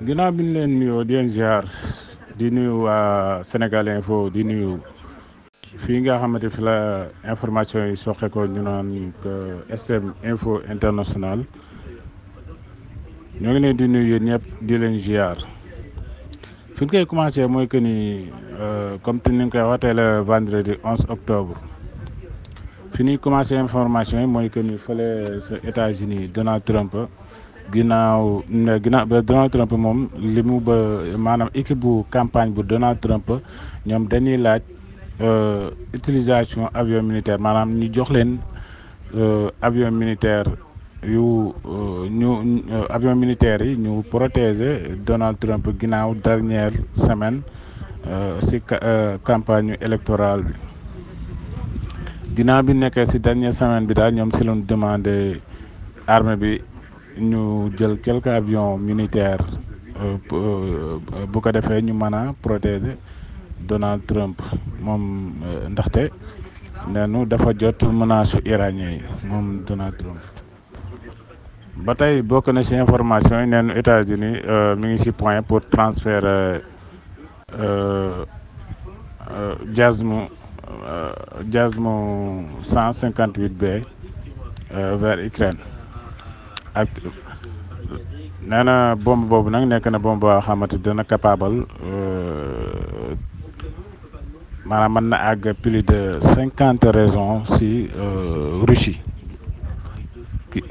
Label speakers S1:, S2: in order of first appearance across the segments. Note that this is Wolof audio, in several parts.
S1: ginnaaw bi ñu leen nuyoo di leen ziar di nuyu waa Sénégal Info di nuyu fii nga xamante fi la information yi soxe ko ñu naan que SM Info International ñoo ngi leen di nuyu yéen ñëpp di leen ziar fi ñu koy commencé mooy que ni comme te ni nga koy waxtee le vendredi 11 octobre fi ñuy commencé information yi mooy que ni fële sa États-Unis Donald Trump ginnaaw ba Donald Trump moom li mu ba maanaam équipe bu campagne bu Donald Trump ñoom dañuy laaj utilisation avion militaire maanaam ñu jox leen avion militaire avion militaire yi ñu protéger Donald Trump ginnaaw dernière semaine ci campagne électorale bi ginnaaw bi nekkee ci dernière semaine bi daal ñoom ci lañu demandé armée bi ñu jël quelques avions militaires bu ko defee ñu mën a protéger Donald Trump moom ndaxte neenu dafa jot menace iranien yi moom Donald Trump. ba tey bokk na ci information yi neenu États-Unis mi ngi ci point pour transférer JASM 158B vers Ukraine. ak nee na bombe boobu nag nekk na bombe boo xamante dana capable maanaam mën na àgg plus de 50 régions ci Russie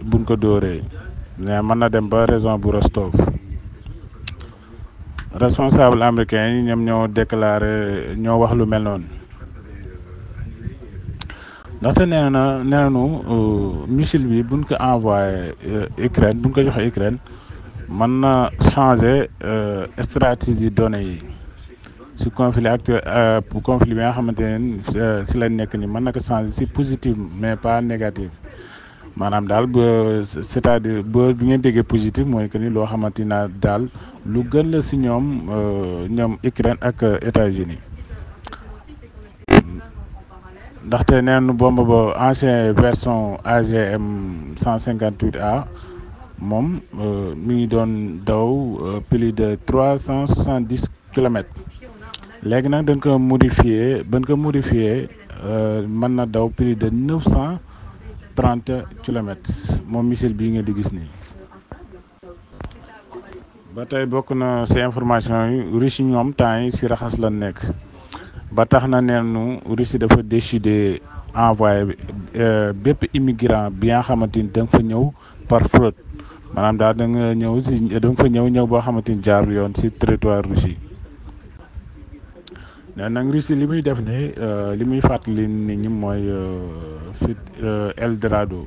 S1: buñ ko dóoree mais mën na dem ba région bu Rostov. responsable américain yi ñoom ñoo déclaré ñoo wax lu mel noonu ndaxte nee nañu missile bi buñ ko envoyé Ukraine buñ ko joxe Ukraine mën na changer stratégie données yi ci conflit actuel conflit bi nga xamante ne ci lañ nekk ni mën na ko changer ci positif mais pas négatif maanaam daal c'est-à-dire bi ngeen déggee positif mooy que ni loo xamante ni daal lu gën la ci ñoom Ukraine ak États-Unis ndaxte neen bombe ba ancien version AGM 158A moom mi ngi doon daw plus de 370 kilomètres léegi nag dañ ko modifié mën na daw plus de 930 kilomètres moom missile bii nga di gis nii. ba tey bokk na ci information yi Russie ñoom temps yi ci raxas la nekk ba tax na neenu Russie dafa décider envoyé bépp immigrant bi nga xamante ni da nga fa ñëw par fraude maanaam daal da nga fa ñëw boo xamante ni jaarul yoon ci territoire Russie. nee nag Russie li muy def ni li muy fàttali nit ñi mooy fi Eldorado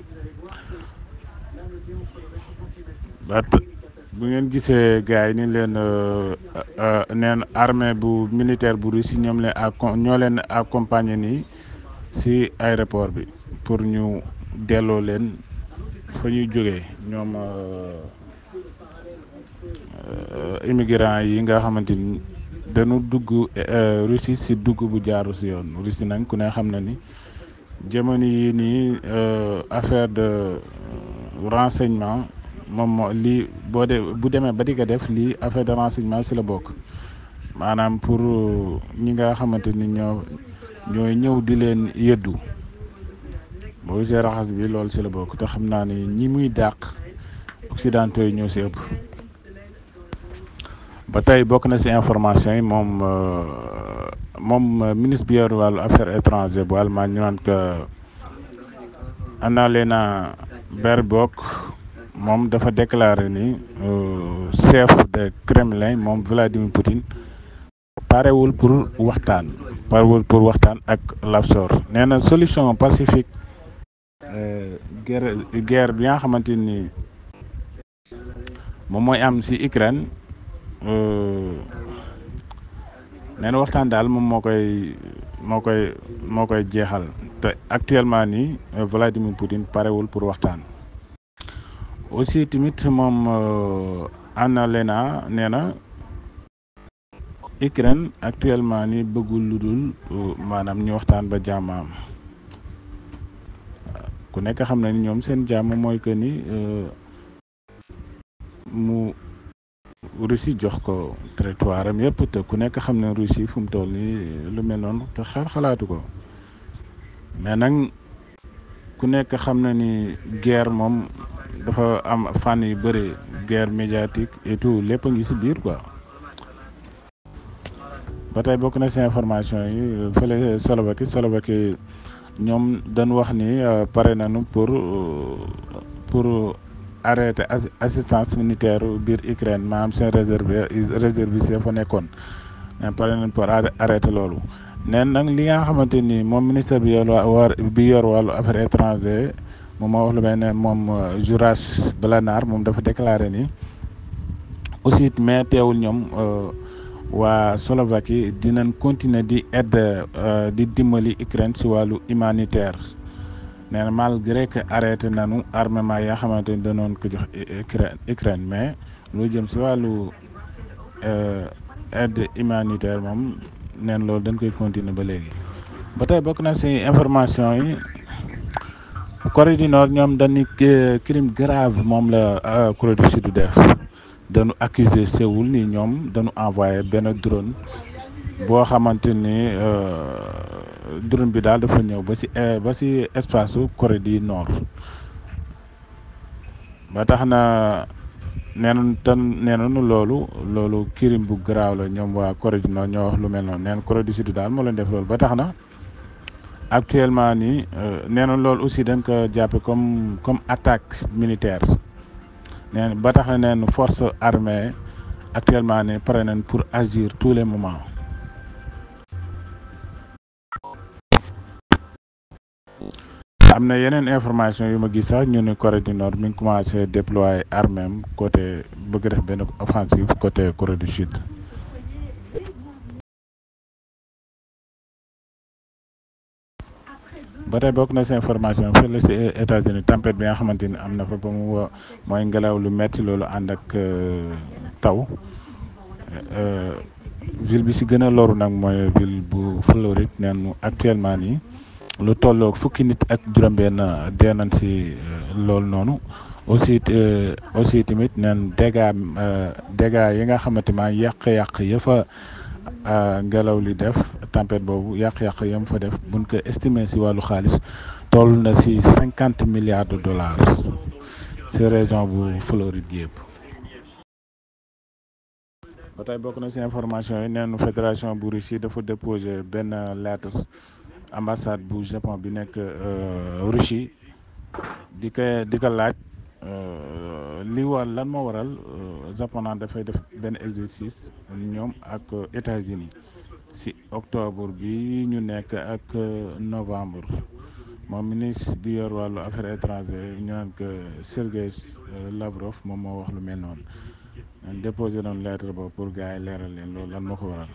S1: bu ngeen gisee gars yi ni leen neen armée bu militaire bu Russie ñoo leen accompagner nii ci aéroport bi pour ñu delloo leen fa ñuy jógee ñoom immigrants yi nga xamante ni dañu dugg Russie ci dugg bu jaaru ci yoon Russie nag ku ne xam na ni jamono yi nii affaire de renseignement moom moo lii bu demee ba di ko def lii affaire de renseignement ci la bokk maanaam pour ñi nga xamante ni ñooy ñëw di leen yëddu boo gisee raxas bi loolu ci la bokk te xam naa ni ñi muy dàq occidentaux yi ñoo ci ëpp. ba tey bokk na ci information yi moom ministre bi yor wàllu affaires étrangères bu Allemagne ñu naan que Annalena Baerbock moom dafa déclaré ni chef de Kremlin moom Vladimir Poutine parewul pour waxtaan ak Lapsor nee na solution pacifique guerre bi nga xamante ni moom mooy am ci Ukraine nee na waxtaan daal moom moo koy jeexal te actuellement nii Vladimir Poutine parewul pour waxtaan. aussi tamit moom Annalena nee na Ukraine actuellement ni bëggul lu dul maanaam ñu waxtaan ba jàmm am ku nekk xam na ni ñoom seen jàmm mooy que ni mu Russie jox ko territoire am yëpp te ku nekk xam ne Russie fu mu toll nii lu mel noonu te xalaatu ko mais nag ku nekk xam na ni guerre moom dafa am fànn yu bëri guerre médiatique et tout lépp a ngi si biir quoi. ba tey bokk na si information yi fële Slovaquie ñoom dañ wax ni pare nañu pour arrêter assistance militaire biir Ukraine maanaam seen réserviste fa nekkoon mais pare nañ pour arrêter loolu. neen nag li nga xamante ni moom ministre bi yor wàllu affaires étrangères moom moo wax lu mel ne moom Juraj Belanar moom dafa déclaré ni aussi mais teewul ñoom waa Slovaquie dinañ continuer di aide di dimbali Ukraine si wàllu humanitaire nee na malgré que arrêté nañu armement yi nga xamante ni danoon ko jox Ukraine mais lu jëm si wàllu aide humanitaire moom neen loolu dañ koy continuer ba léegi. ba tey bokk na si information yi Corée du Nord ñoom dañuy crime grave moom la Corée du Sud def dañu accuser Séoul ni ñoom dañu envoyé benn drone boo xamante ni drone bi daal dafa ñëw ba si espace su Corée du Nord ba tax na nee nañu loolu crime bu grave la ñoom waa Corée du Nord ñoo wax lu mel noonu neen Corée du Sud daal moo leen def loolu ba tax na actuellement nii nee na loolu aussi dañ ko jàppe comme attaque militaire nee ba tax na neen force armée actuellement nii pare nañ pour agir tous les moments. am na yeneen information yu ma gis sax ñu ne Corée du Nord mi ngi commencé déployer armée am côté bëgg def benn offensive côté Corée du Sud. ba tey bokk na si information fële si États-Unis tempête bi nga xamante ni am na fa ba mu mooy ngelaw lu metti loolu ànd ak taw ville bi si gën a loru nag mooy ville bu Floride neen actuellement nii lu tolloog fukki nit ak juróom-benn dee nañ si loolu noonu aussi tamit neen dégâts yi nga xamante maa yàq-yàq ya fa ngelaw li def tempête boobu yàq-yàq yam fa def buñ ko estimé si wàllu xaalis toll na si $50 milliards si région bu Floride gi yëpp. ba tey bokk na si information yi neenu fédération bu Russie dafa déposé benn lettre ambassade bu Japon bi nekk Russie di ko laaj li war lan moo waral Japon naan dafay def benn exercice ñoom ak États-Unis si octobre bi ñu nekk ak novembre moom ministre bi yor wàllu affaires étrangères ñu naan que Sergey Lavrov moom moo wax lu mel noonu déposé noonu lettre boobu pour gars yi leeral leen loolu lan moo ko waral.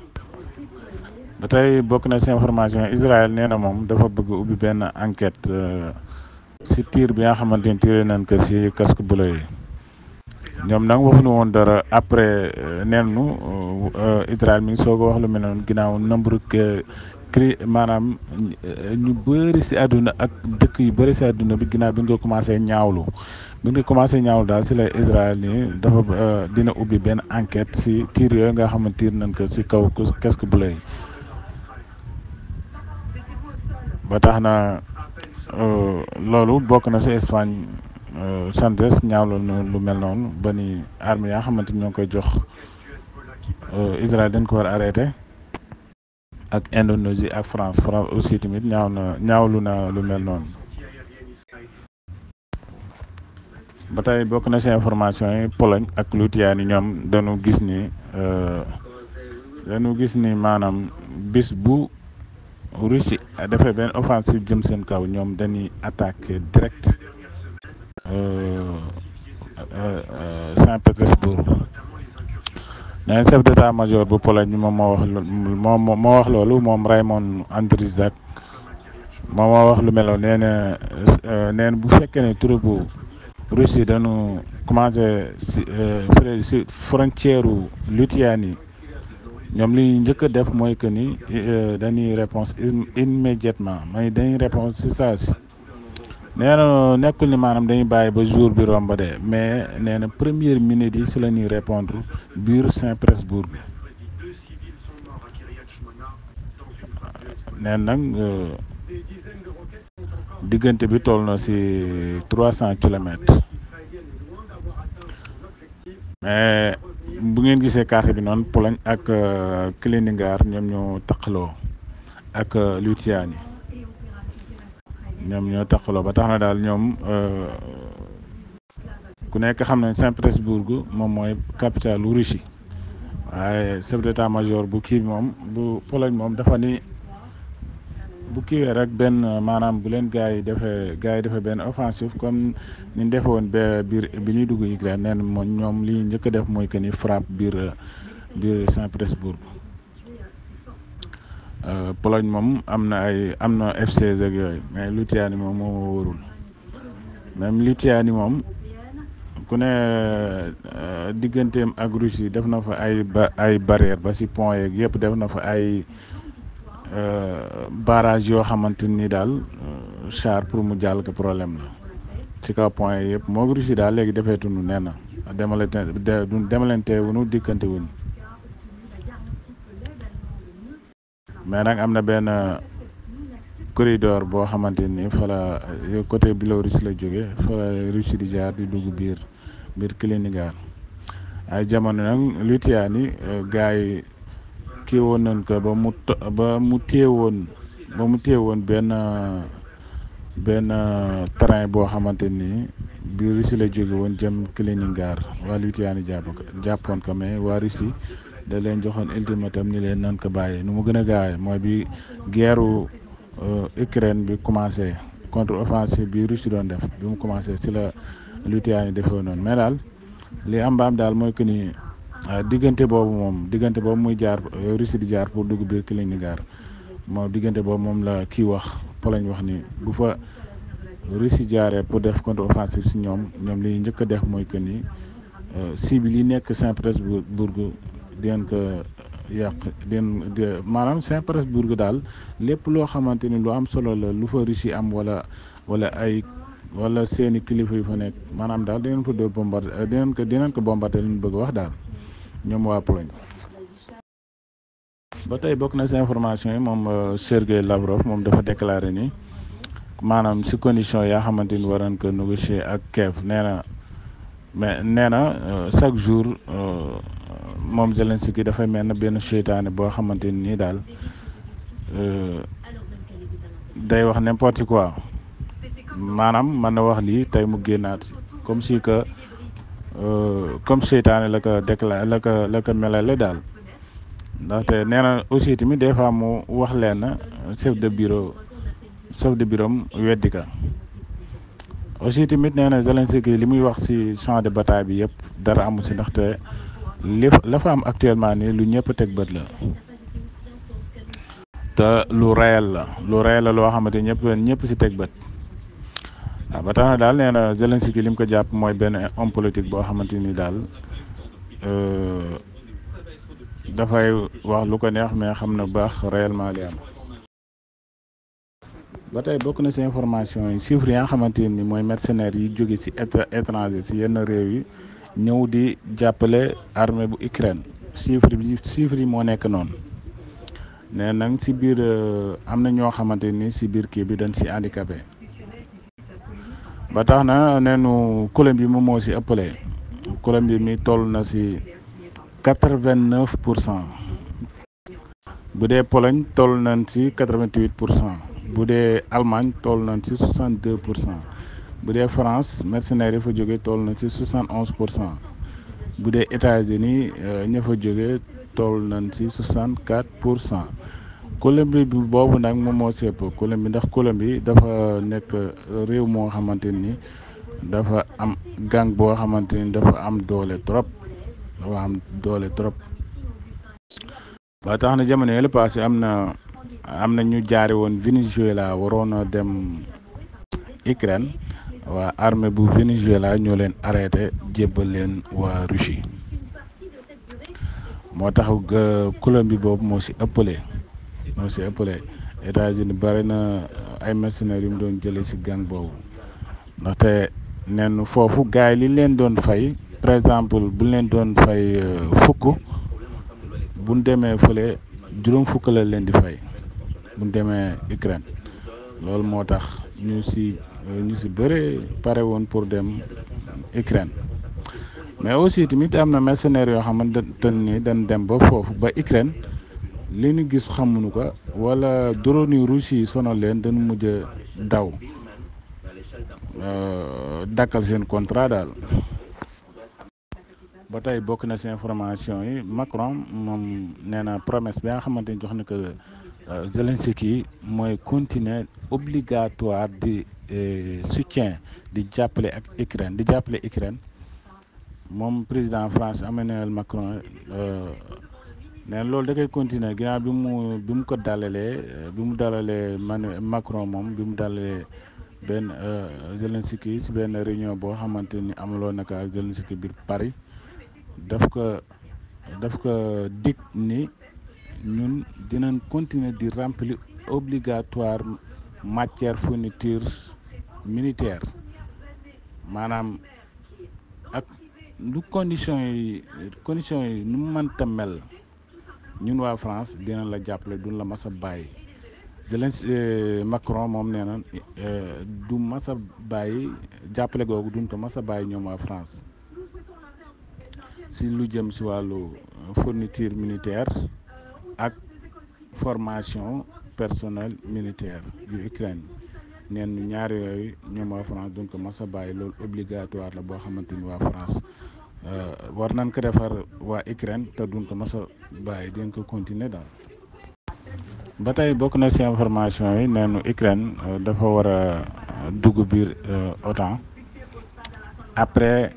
S1: ba tey bokk na si information Israël nee na moom dafa bëgg ubbi benn enquête si tir bi nga xamante ni tiré nañ ko si casque bleu yi ñoom nag waxuñu woon dara après neenu Israël mi ngi soog a wax lu mel noonu ginnaaw nombre maanaam ñu bëri si àdduna ak dëkk yu bëri si àdduna bi ginnaaw bi nga commencé ñaawlu daal si la Israël nii dafa dina ubbi benn enquête si tir yooyu nga xam ne tir nañ ko si kaw casque bleu yi ba tax na loolu bokk na si Espagne Sanchez ñaawlu lu mel noonu ba ni armes yaa xamante ni ñoo ngi koy jox Israël dañ ko war a arrêté ak Indonésie ak France aussi tamit ñaawlu na lu mel noonu. ba tey bokk na si information yi Pologne ak Lituanie ñoom dañu gis ni maanaam bis bu Russie dafay benn offensive jëm seen kaw ñoom dañuy attaquer direct Saint-Pétersbourg nee chef d'état-major bu Pologne moom moo wax loolu moom Raymond Andryszak moom moo wax lu meloon nee na bu fekkee ne troupe Russie dañu commencé si frontière Lituanie ñoom li njëkk a def mooy que ni dañuy réponse immédiatement mooy dañuy réponse si saa si nee na nekkul ni maanaam dañuy bàyyi ba jour bi romb de mais nee na première minute yi si la ñuy répondre biir Saint-Pétersbourg nee nag diggante bi toll na si 300 kilomètres mais bu ngeen gisee carte bi noonu Pologne ak Kaliningrad ñoom ñoo taqaloo ak Lituanie ñoom ñoo taqaloo ba tax na daal ñoom ku nekk xam ne Saint-Pétersbourg moom mooy capitale u Russie waaye chef d'état-major bu kii moom bu Pologne moom dafa ni bu kiiwee rek benn maanaam bu leen gars yi defee benn offensive comme ni ñu defee woon biir bi ñuy dugg Ukraine nee na moom ñoom li njëkk a def mooy que ni frappe biir Saint-Pétersbourg Pologne moom am na F-16 ak yooyu mais Lituanie moom moo wóorul même Lituanie moom ku ne digganteem ak Russie def na fa ay barrière ba si pont yeeg yëpp def na fa ay barrage yoo xamante ni daal char pour mu jàll ko problème la ci kaw point yëpp moo Russie daal léegi defeetunu nee na demalante wunu dikkante wuñu mais nag am na benn corridor boo xamante ni fa la côté Biélorusse la jóge fa la Russie di jaar di dugg biir Kaliningrad ay jamono nag Lituanie gars yi kii woon nañ ko ba mu téewoon benn train boo xamante ni bi Russie la jóge woon jëm Kaliningrad waa Lituanie jàppoon ko mais waa Russie da leen joxoon ultimatum ni leen nan ko bàyyi nu mu gën a gaawee mooy bi guerru Ukraine bi commencé contre offensive bi Russie doon def bi mu commencé si la Lituanie defee noonu mais daal li am ba am daal mooy que ni diggante boobu muy jaar Russie di jaar pour dugg biir Kaliningrad moom diggante boobu moom la kii wax Pologne wax ni bu fa Russie jaaree pour def contre offensive si ñoom li njëkk a def mooy que ni cible yi nekk Saint-Pétersbourg di ngeen ko yàq maanaam Saint-Pétersbourg daal lépp loo xamante ni lu am solo la lu fa Russie am wala seeni kilifa yu fa nekk maanaam daal dinañ fa dóor bombardé dinañ ko bombardé li ñu bëgg wax daal ñoom waa Pologne. ba tey bokk na si information yi moom Sergey Lavrov moom dafa déclaré ni maanaam si condition yaa xamante ni war nañ ko négocier ak Kiev nee na chaque jour moom Zelensky dafay mel na benn seytaane boo xamante ni daal day wax n'importe quoi maanaam mën na wax lii tey mu génnaat si comme si que comme seytaane la ko déclaré la ko melale daal ndaxte nee na aussi tamit des fois mu wax leen chef de bureau am weddi ka aussi tamit nee na Zelensky li muy wax ci champ de bataille bi yëpp dara amu ci ndaxte la fa am actuellement nii lu ñëpp teg bët la te lu réel la loo xamante ñëpp ci teg bët waaw ba tax na daal nee na Zelensky li mu ko jàpp mooy benn homme politique boo xamante ni daal dafay wax lu ko neex mais xam na baax réellement li am. ba tey bokk na ci information yi chiffres yi nga xamante ni mooy mercenaires yi jóge ci étranger ci yenn réew yi ñëw di jàppale armée bu Ukraine chiffres yi moo nekk noonu nee nag ci biir am na ñoo xamante ni ci biir kii bi dañ ci handicapé ba tax na neenu Colombie moom moo ci ëppale Colombie mi toll na ci 89%. bu dee Pologne toll nañ ci 88%. bu dee Allemagne toll nañ ci 62%. bu dee France mercenaires yi fa jóge toll nañ ci 71%. bu dee États-Unis ña fa jóge toll nañ ci 64%. Colombie bi boobu nag moom moo sepp Colombie ndax Colombie dafa nekk réew moo xamante ni dafa am gang boo xamante ni dafa am doole trop ba tax na jamono yële passé am na ñu jaare woon Venezuela waroon a dem Ukraine waa armée bu Venezuela ñoo leen arrêté jébbal leen waa Russie moo tax Colombie boobu moo ci ëppale États-Unis bari na ay mercenaires yu mu doon jëlee ci gang boobu ndaxte neen foofu gars yi li leen doon fay par exemple bu leen doon fay fukk buñ demee fële juróom fukk la leen di fay buñ demee Ukraine loolu moo tax ñu si bëre pare woon pour dem Ukraine mais aussi tamit am na mercenaires yoo xamante ni dañ dem ba foofu ba Ukraine li ñu gis xamuñu ko wala drone yu Russie yi sonal leen dañu mujj daw dakkal seen contrat daal. ba tey bokk na si information yi Macron moom nee na promesse bi nga xamante ni jox na ko Zelensky mooy continuer obligatoire di soutien di jàppale ak Ukraine di jàppale Ukraine moom président France Emmanuel Macron nee na loolu da koy continuer ginnaaw bi mu ko dalalee Macron moom bi mu dalalee benn Zelensky si benn réunion boo xamante ni amaloon na ko ak Zelensky biir Paris daf ko dig ni ñun dinañ continuer di remplir obligatoire matière fourniture militaire maanaam ak lu condition yi nu mu mënta mel ñun waa France dinañ la jàppale duñ la mas a bàyyi Macron moom nee na du mas a bàyyi jàppale googu duñ ko mas a bàyyi ñoom waa France si lu jëm si wàllu fourniture militaire ak formation personnel militaire yu Ukraine neen ñaar yooyu ñoom waa France duñ ko mas a bàyyi loolu obligatoire la boo xamante ni waa France war nañ ko defar waa Ukraine te duñ ko mas a bàyyi dinañ ko continuer daal. ba tey bokk na si information yi neenu Ukraine dafa war a dugg biir OTAN après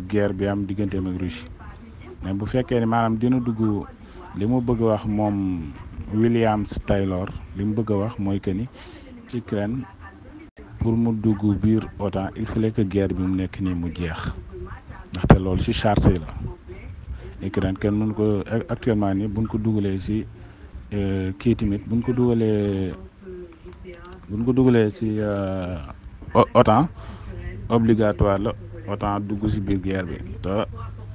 S1: guerre bi am digganteem ak Russie mais bu fekkee ni maanaam dina dugg li mu bëgg a wax moom William Taylor li mu bëgg a wax mooy que ni Ukraine pour mu dugg biir OTAN il fallait que guerre bi mu nekk nii mu jeex ndaxte loolu ci charte yi la Ukraine kenn mënu ko actuellement nii buñ ko dugalee ci kii tamit buñ ko dugalee ci OTAN obligatoire la OTAN dugg ci biir guerre bi te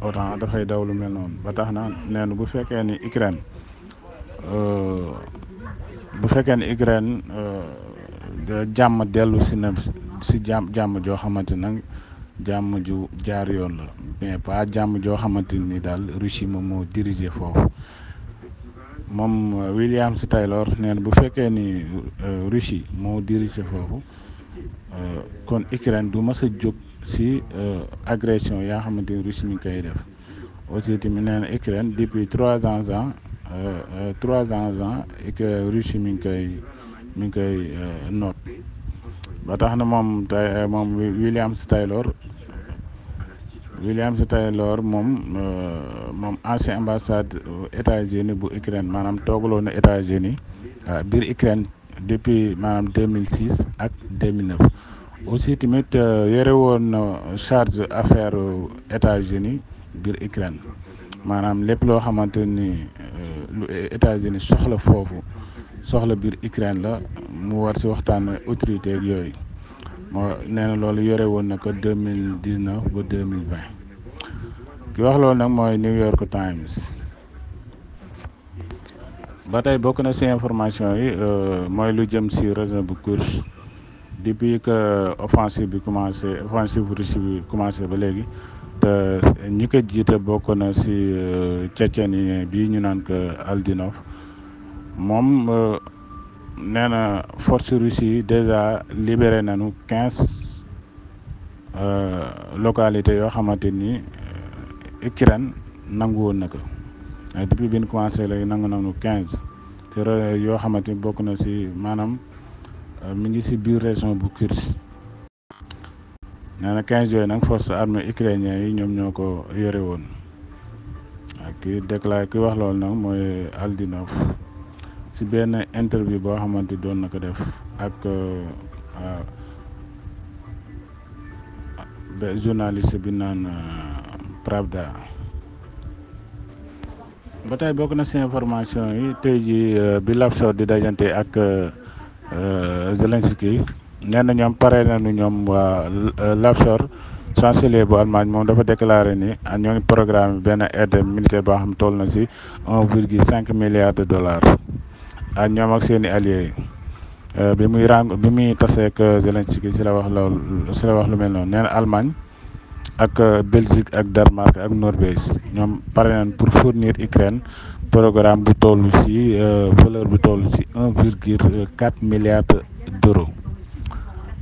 S1: OTAN dafay daw lu mel noonu ba tax na neen bu fekkee ni Ukraine jàmm dellu si na si jàmm joo xamante nag jàmm ju jaar yoon la mais pas jàmm joo xamante ni daal Russie moom moo diriger foofu moom William Taylor nee na bu fekkee ni Russie moo diriger foofu kon Ukraine du mas a jóg si agression yaa xamante ni Russie mi ngi koy def aussi tamit nee na Ukraine depuis 3 ans et que Russie mi ngi koy noot ba tax na moom William Taylor moom ancien ambassade États-Unis bu Ukraine maanaam toogaloo na États-Unis biir Ukraine depuis maanaam 2006 ak 2009 aussi tamit yore woon na charge affaire États-Unis biir Ukraine maanaam lépp loo xamante ni lu États-Unis soxla biir Ukraine la mu war si waxtaan autorité ak yooyu moo nee na loolu yore woon na ko 2019 ba 2020 ki wax loolu nag mooy New York Times. ba tey bokk na si information yi mooy lu jëm si région bu Kursk depuis que offensive Russie bi commencé ba léegi te ñi ko jiite bokk na si Tchétchénie bi ñu naan ko Aldinov moom nee na force Russie yi déjà libéré nañu 15 localités yoo xamante ni Ukraine nangu woon na ko depuis bi ñu commencé léegi nangu nañu 15 te yoo xamante ni bokk na si maanaam mi ngi si biir région bu Kursk nee na 15 yooyu nag force armée ukrainien yi ñoom ñoo ko yore woon ki wax loolu nag mooy Aldinov si benn interview boo xamante doon na ko def ak journaliste bi naan Pravda. ba tey bokk na si information yi tey ji bi Lapsor di dajante ak Zelensky nee na ñoom pare nañu ñoom waa Lapsor chancelier bu Allemagne moom dafa déclaré ni ñoo ngi programme benn aide militaire boo xam toll na si 1,5 milliard de dollars ak ñoom ak seen i alliés bi muy taseek Zelensky si la wax lu mel noonu nee na Allemagne ak Belgique ak Danemark ak Norvège ñoom pare nañ pour fournir Ukraine programme bu toll si valeur bu toll si 1,4 milliard d'euros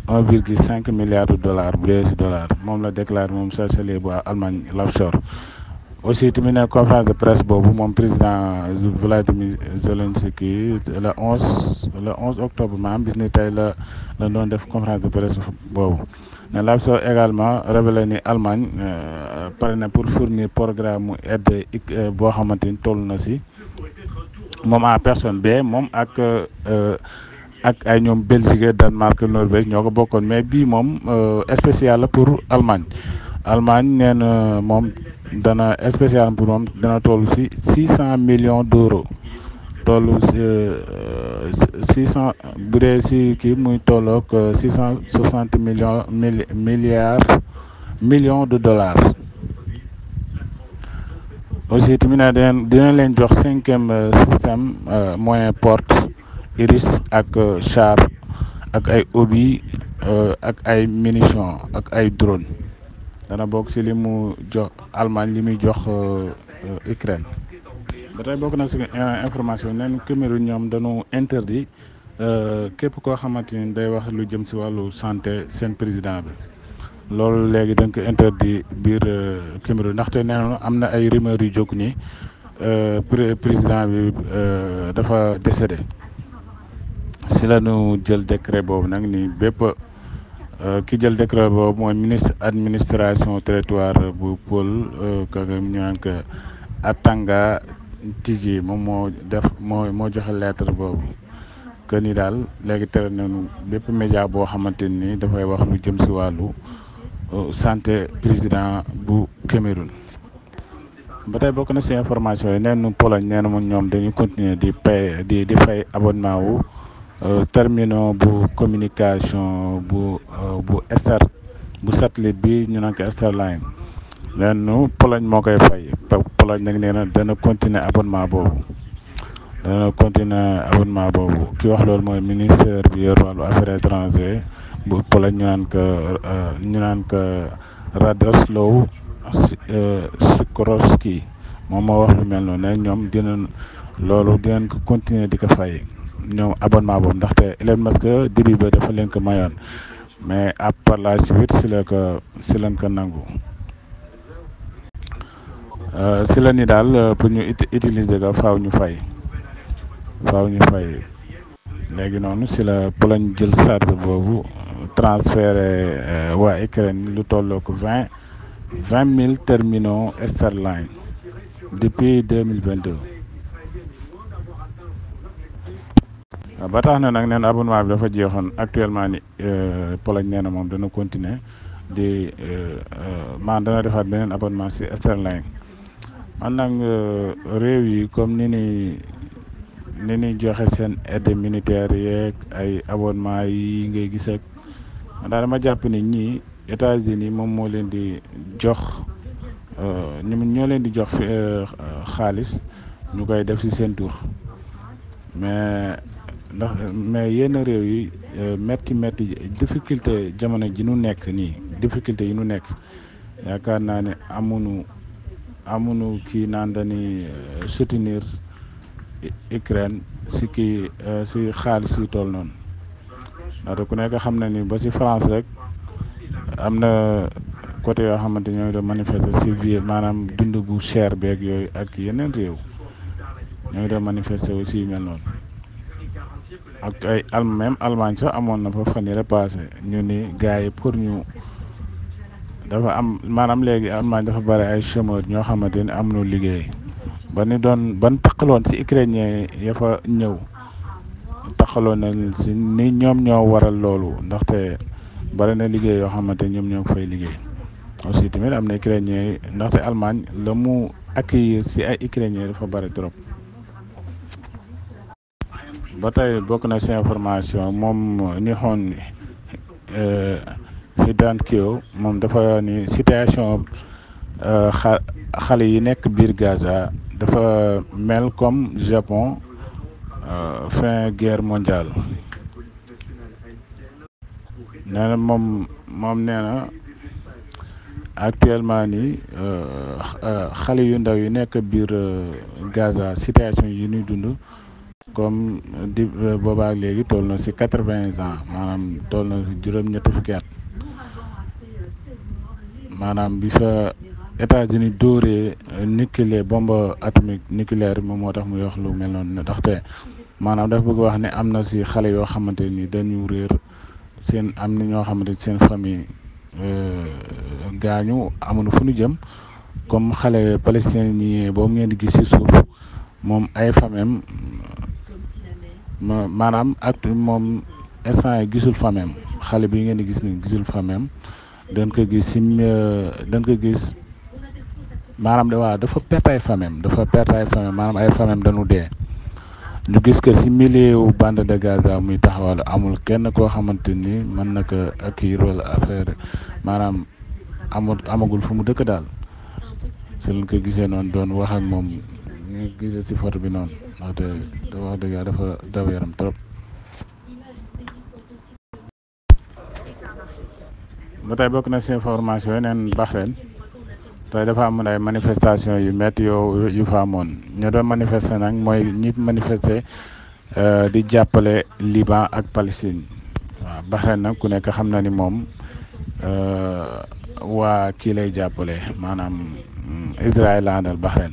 S1: 1,5 milliard de dollars bu dee si dollar moom la déclaré moom chancelier bu Allemagne Lapsor aussi tamit ne conférence de presse boobu moom président Vladimir Zelensky le 11 octobre maanaam bis ni tey la doon def conférence de presse boobu ne Lapsor également révélé ni Allemagne pare na pour fournir programme mu aide boo xamante ni toll na si moom en personne ba moom ak ay ñoom Belgique Danemark Norvège ñoo ko bokkoon mais bii moom spécial la pour Allemagne nee na moom dana spécial pour moom dana toll si 600 millions d'euros toll si 600 bu dee si kii muy tolloog 660 millions de dollars. aussi tamit ne dina leen jox 5e système moyen porte Iris ak char ak ay obus ak ay munitions ak ay drone dana bokk si li mu jox Allemagne li muy jox Ukraine. ba tey bokk na si information neen Cameroun ñoom dañu interdit képp koo xamante ni day wax lu jëm si wàllu santé seen président bi loolu léegi dañ ko interdit biir Cameroun ndaxte nee na am na ay rumeurs yu jóg ni président bi dafa décédé si la ñu jël décret boobu nag ni bépp ki jël décret boobu mooy ministre administration territoire bu Paul Kagame ñu naan ko Atanga Tiji moom moo joxe lettre boobu que ni daal léegi tere nañu bépp média boo xamante ni dafay wax lu jëm si wàllu santé président bu Cameroun. ba tey bokk na si information yi neen Pologne nee na moom ñoom dañuy continuer di fay abonnement wu terminaux bu communication bu satellite bi ñu naan ko Starlink leen Pologne moo koy fay Pologne nag nee na dana continuer abonnement boobu ki wax loolu mooy ministère bi yor wàllu affaires étrangères bu Pologne ñu naan ko Radosław Sikorski moom moo wax lu mel noonu ne ñoom dinañ ko continuer di ko fay ñoom abonnement boobu ndaxte Elon Musk début ba dafa leen ko mayoon mais par la suite si leen ko nangu si la ni daal pour ñu utiliser ko faaw ñu fay léegi noonu si la Pologne jël charge boobu transféré waa Ukraine lu tolloo ko 20 000 terminaux Starlink depuis 2022. ba tax na nag nee na abonnement bi dafa jeexoon actuellement ni Pologne nee na moom dana continuer di dana defaat beneen abonnement si Starlink man nag réew yi comme ni ni joxe seen aide militaire yeeg ay abonnement yi ngay gis ak man daal dama jàpp ni ñii États-Unis moom moo leen di jox ñoo leen di jox xaalis ñu koy def ci seen tur mais yenn réew yi metti difficulté jamono ji nu nekk nii difficulté yi nu nekk yaakaar naa ne amuñu kii naan dañuy soutenir Ukraine si xaalis yu toll noonu ndaxte ku nekk xam na ni ba si France rek am na côté yoo xamante ñoo doon manifester si maanaam dund bu cher beeg yooyu ak yeneen réew ñoo doon manifester aussi yu mel noonu ak ay même Allemagne sax amoon na fa fan yii passé ñu ni gars yi pour ñu dafa am maanaam léegi Allemagne dafa bari ay chômeurs ñoo xamante ni am nu liggéey ban taxaloon si ukrainien ya fa ñëw taxaloon na si ni ñoom ñoo waral loolu ndaxte bari na liggéey yoo xamante ñoom ñoo fay liggéey aussi tamit am na ukrainien yi ndaxte Allemagne la mu accueillir si ay ukrainien dafa bari trop. ba tey bokk na si information moom Nihon Hidankyo moom dafa ni situation xale yi nekk biir Gaza dafa mel comme Japon fin guerre mondiale. nee na moom nee na actuellement nii xale yu ndaw yi nekk biir Gaza situation yi ñuy dund comme di boobaak léegi toll na si 80 ans maanaam toll na si juróom-ñetti fukki at maanaam bi fa États-Unis dóoree nucléaire bombe atomique nucléaire moom moo tax muy wax lu mel noonu ndaxte maanaam dafa bëgg wax ne am na si xale yoo xamante ni dañu réer seen am na ñoo xamante ni seen famille gaañu amuñu fu ñu jëm comme xale palestinien yi boobu ngeen di gis si suuf moom ay famem maanaam ak moom instant yi gisul famem xale bi ngeen di gis ni gisul famem dañ ko gis si dañ ko gis maanaam waaw dafa perte ay famem maanaam ay famem dañu dee ñu gis que si milieu bande de Gaza muy taxawal amul kenn koo xamante ni mën na ko accueillir wala affaire maanaam amagul fu mu dëkk daal si lañ ko gisee noonu doon wax ak moom ñu gisee si photo bi noonu ndaxte da wax dëgg dafa daw yaram trop. ba tey bokk na si information yi neen Bahreïn tey dafa amoon ay manifestation yu métti yu fa amoon ñu doon manifester nag mooy ñi manifester di jàppale Liban ak Palestine waaw Bahreïn nag ku nekk xam na ni moom waa kii lay jàppale maanaam Israël la àndal Bahreïn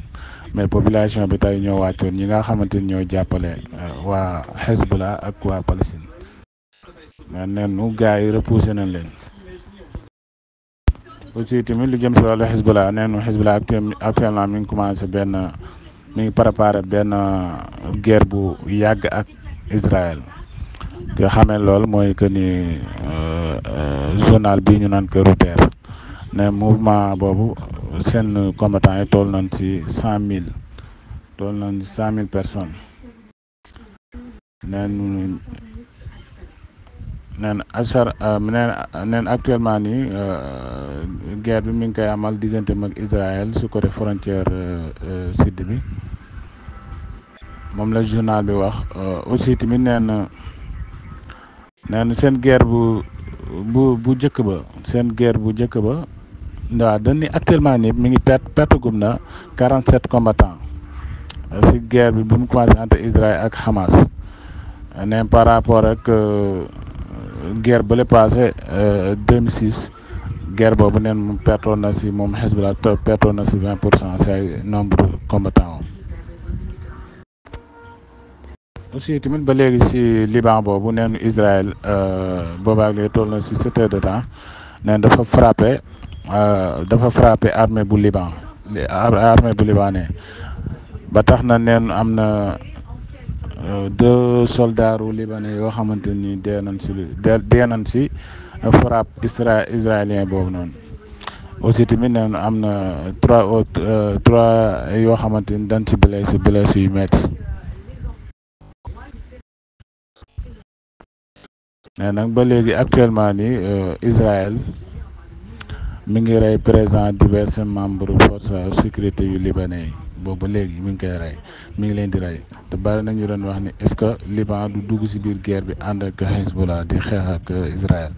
S1: mais population bi tey ñoo wàccoon ñi nga xamante ni ñoo jàppale waa Hezbollah ak waa Palestine mais nenu gars yi repoussé nañ leen. aussi tamit lu jëm si wàllu Hezbollah neenu Hezbollah actuellement mi ngi commencé mi ngi préparé benn guerre bu yàgg ak Israël nga xamee loolu mooy que ni journal bi ñu naan ko Reuters ne mouvement boobu seen combattants yi toll nañ si 100,000 personnes neen actuellement nii guerre bi mi ngi koy amal diggante mag Israël su côté frontière sud bi moom la journal bi wax aussi tamit neen seen guerre bu njëkk ba waaw dañ ni actuellement nii mi ngi perte gum na 47 combattants si guerre bi mu commencé entre Israël ak Hamas neen par rapport ak guerre ba le passé 2006 guerre boobu neen moom pertoon na si moom Hezbollah pertoon na si 20% si ay nombre combattant aussi tamit ba léegi si Liban boobu neenu Israël boobaak léegi toll na si 7 heures de temps neen dafa frappé armée bu libanais ba tax na neen am na 2 soldats libanais yoo xamante ni dee nañ si frappe israélien boobu noonu aussi tamit neen am na 3 yoo xamante ni dañ si blessé yu métti mais nag ba léegi actuellement ni Israël mi ngi rey présent divers membres force sécurité yu libanais yi boobu léegi mi ngi koy rey mi ngi leen di rey te bari nañu doon wax ni est-ce que Liban du dugg si biir guerre bi ànd ak Hezbollah di xeex ak Israël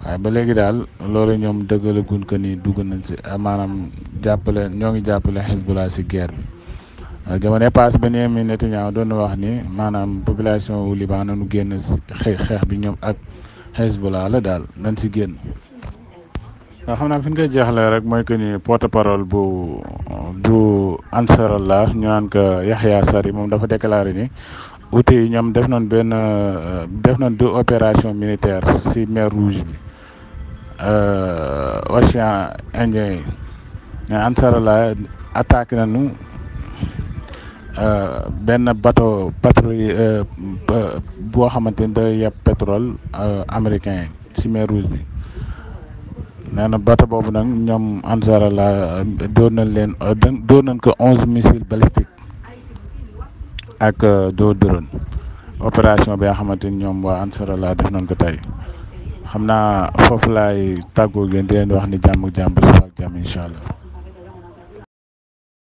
S1: waaye ba léegi daal loolu ñoom dëggalaguñ ko ni dugg nañ si maanaam ñoo ngi jàppale Hezbollah si guerre bi jamono passé Benyamin Netanyahu doon na wax ni maanaam population wu Liban nañu génn si xeex bi ñoom ak Hezbollah la daal nañ si génn. waaw xam naa fi ñu koy jeexalee rek mooy que ni porte parole bu Ansarallah ñu naan ko Yahya Sarri moom dafa déclaré ni Houthi yi ñoom def nañ 2 opération militaire si mer Rouge bi Océan Indien yi mais Ansarallah attaqué nañu benn bateau pétrolier boo xamante ni day yeb pétrole américain si mer Rouge bi. nee na bateau boobu nag ñoom Ansarallah dóor nañ ko 11 missiles balistiques ak 2 drone opération bi nga xamante ni ñoom waa Ansarallah def nañ ko tey xam naa foofu laay tàggoo ngeen di leen wax ni jàmm ak jàmm ba suba ak jàmm incha allah.